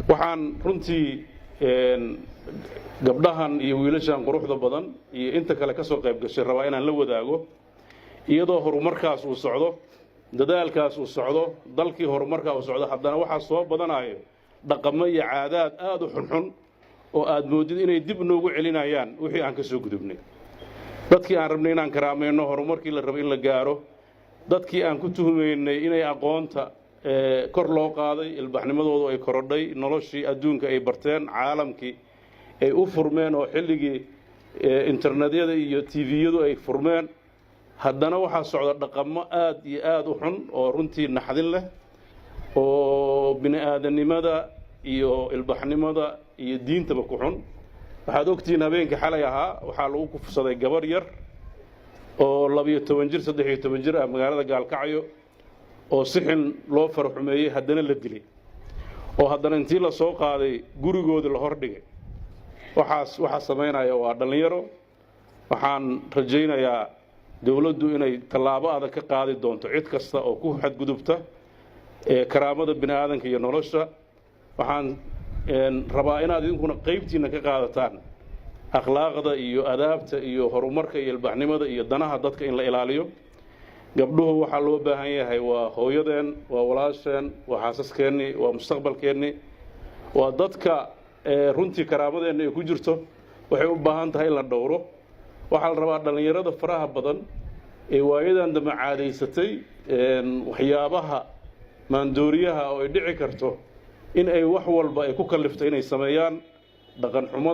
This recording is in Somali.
Waxaan runtii gabdhahan iyo wiilashan quruxda badan iyo inta kale ka soo qayb gashay rabaa inaan la wadaago, iyadoo horumarkaas uu socdo, dadaalkaas uu socdo, dalkii horumarkaa uu socdo, haddana waxaa soo badanayo dhaqamo iyo caadaad aada u xunxun oo aad moodid inay dib noogu celinayaan wixii aan ka soo gudubnay. Dadkii aan rabnay inaan karaamayno, horumarkii la rabay in la gaaro, dadkii aan ku tuhumaynay inay aqoonta kor loo qaaday, ilbaxnimadoodu ay korodhay, noloshii adduunka ay barteen, caalamkii ay u furmeen oo xilligii internetyada iyo TV-yadu ay furmeen, haddana waxaa socda dhaqamo aad iyo aada u xun oo runtii naxdin leh oo bini aadamnimada iyo ilbaxnimada iyo diintaba ku xun. Waxaad ogtihiin, habeenkii xalay ahaa waxaa lagu kufsaday gabar yar oo 12 jir, 13 jir ah, magaalada Gaalkacyo, oo si xun loo faraxumeeyey, haddana la dilay, oo haddana intii la soo qaaday gurigoodii la hordhigay. Waxaas waxaa samaynaya waa dhallinyaro. Waxaan rajaynayaa dowladdu inay tallaabo adag ka qaadi doonto cid kasta oo ku xadgudubta ee karaamada bini aadanka iyo nolosha. Waxaan rabaa inaad idinkuna qaybtiinna ka qaadataan akhlaaqda iyo adaabta iyo horumarka iyo ilbaxnimada iyo danaha dadka in la ilaaliyo. Gabdhuhu waxaa loo baahan yahay waa hooyadeen, waa walaasheen, waa xaasaskeenni, waa mustaqbalkeennii, waa dadka runtii karaamadeenna ay ku jirto. Waxay u baahan tahay in la dhowro. Waxaa la rabaa dhallinyarada faraha badan ee waayadan dambe caadaysatay waxyaabaha maandooriyaha oo ay dhici karto in ay wax walba ay ku kallifto inay sameeyaan dhaqan xumada.